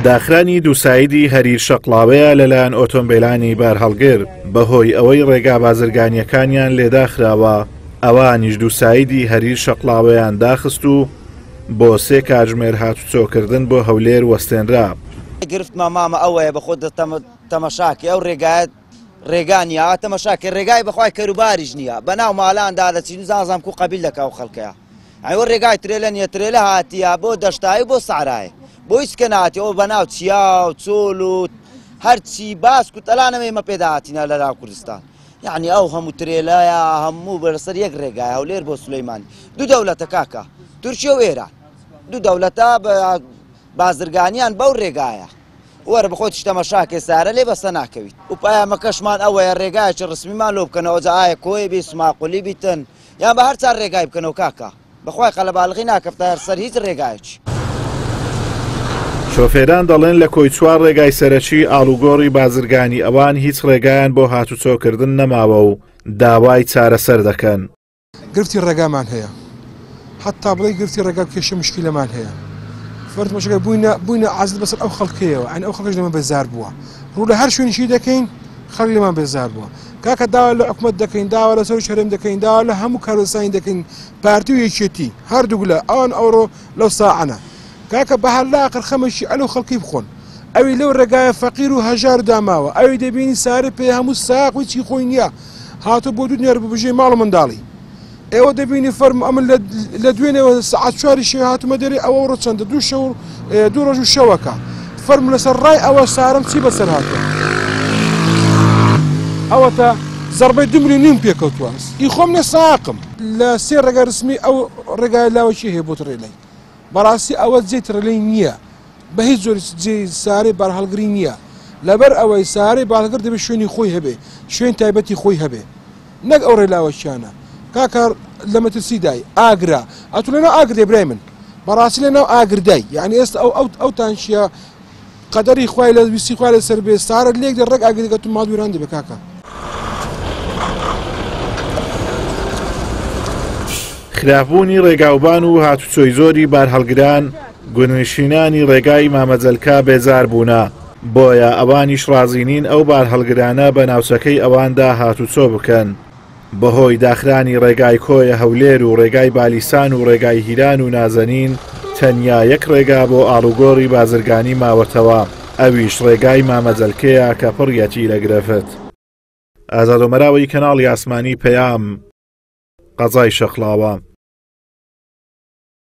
داخرانی دووسایدی هەریر شەقڵاوەیە لەلایەن ئۆتۆمبیلانی بارهەڵگر بەهۆی ئەوەی ڕێگا بازرگانیەکانیان لێداخراوە، ئەوانیش دووسایدی هەریر شەقڵاوەیان داخست و بۆ سێ کاتژمێر هاتوچۆکردن بۆ هەولێر وەستێنرا. گرفتمان مامە ئەوەیە بەخۆت تەمەشاکەی ئەو ڕێگایە ڕێگا نییە ئا تەمەشاکەی ڕێگای بەخوای کەروباریش نییە بەناو مالاندا دەچین و زانزام کو قەبیل دەکا ئەو خەڵکەیە ئەوە ڕێگای ترێلە نییە ترێلە هاتیە بۆ دەشتایی و بۆ سەعرایە بۆ هیچ کە نهاتیە ئەوە بەناو چیا و چۆل و هەرچی باسک و تەلانەمە ئێمە پێدا هاتینە لە ناو کوردستان یعنی ئەو هەموو ترێلەیە هەموو بەسەر یەک ڕێگای هەولێر بۆ سولەیمانی دوو دەولەتە کاکە تورکیە و ئێران دوو دەولەتە بازرگانیان بەو ڕێگایە وەرە بەخۆتیش تەمەشاکەی سارە لێ بەسە ناکەویت و پەیامەکەشمان ئەوەیە ڕێگایەکی ڕسمیمان لۆ بکەنەوە جا ئایا کۆیە بی سماقولی بیتن یان بە هەر چار ڕێگای بکەنەوە کاکە بەخوای قەلەباڵغی ناکەفتە سەر هیچ ڕێگایەکی. شۆفێران دەڵێن لە کۆی چوار ڕێگای سەرەکی ئاڵوگۆڕی بازرگانی ئەوان هیچ ڕێگایان بۆ هاتوچۆکردن نەماوە و داوای چارەسەر دەکەن. گرفتی ڕێگامان هەیە حتا بڵێ گرفتی ڕێگا کێشە مشکیلەمان هەیە فەرد مەشەکە بووینە بووینە عازل بەسەر ئەو خەڵکەیەوە ئەن ئەو خەڵکەش لەمە بێزار بووە ڕوو لە هەر شوێنیشی دەکەین خەڵک لێمان بێزار بووە کاکە داوا لە حکومەت دەکەین داوا لە سەرۆکی هەرێم دەکەین داوا لە هەموو کارۆسانی دەکەین پارتی و یەکێتی هەردوولا ئەوان ئەوڕۆ لەو ساعەنە کاکە بە هەر لاقر خەمێکی ئەلو خەڵکی بخۆن ئەوی لەو ڕێگایە فەقیر و هەژار داماوە ئەوی دەبینی سارە پێ هەموو ساق و چی خۆی نییە هاتۆ بۆ دوو نێر ببژێ ماڵ و منداڵی ئێوە دەبینی فەرموو ئەمن لە دوێنێوە سەعات چواری شەوێ هاتوومە دەرێ ئەوە ڕۆ چەندە دوو شەو دوو ڕۆژ و شەوەکە فەرموو لەسەر ڕای ئەوە سارم چی بەسەر هاتووە ئەوەتە زەربەی دو ملیۆن نیم پێکەوتووە ئی خۆم نێ ساقم لە سێ ڕێگا رسمی ئەو ڕێگای لاوەکی هەیە بۆ تڕێلەی بەڕاستی ئەوە جێی تڕێلەی نییە بە هیچ جۆری جێی سارەی بارهەڵگری نییە لەبەر ئەوەی سارەی بارهەڵگر دەبێت شوێنی خۆی هەبێ شوێن تایبەتی خۆی هەبێ نەک ئەو ڕێلاوەکیانە کاکە لە مەترسی دای ئاگرە ئەتو لەناو ئاگر دێ برای من بەڕاستی لەناو ئاگردای یعنی ئێستا ئەو ئەو ئەو تانکیە قەدەری خوای لە ویستی خوای لەسەر بێ سارت لێک دێ ڕێک ئاگر دەگەت و ماڵ وێران دەبێ کاکە. خراپبوونی ڕێگاوبان و هاتوچۆی زۆری بارهەڵگران گوندنشینانی ڕێگای مامەجەلکە بێزار بوونە، بۆیە ئەوانیش ڕازی نین ئەو بارهەڵگرانە بە ناوچەکەی ئەواندا هاتوچۆ بکەن. بەهۆی داخرانی ڕێگای کۆیە هەولێر و ڕێگای بالیسان و ڕێگای هیران و نازەنین تەنیا یەک ڕێگا بۆ ئاڵوگۆڕی بازرگانی ماوەتەوە ئەویش ڕێگای مامەجەلکەیە کە پڕیەتی لە گرفت. ئازاد ئۆمەراوی کەناڵی ئاسمانی پەیام، قەزای شەقڵاوە.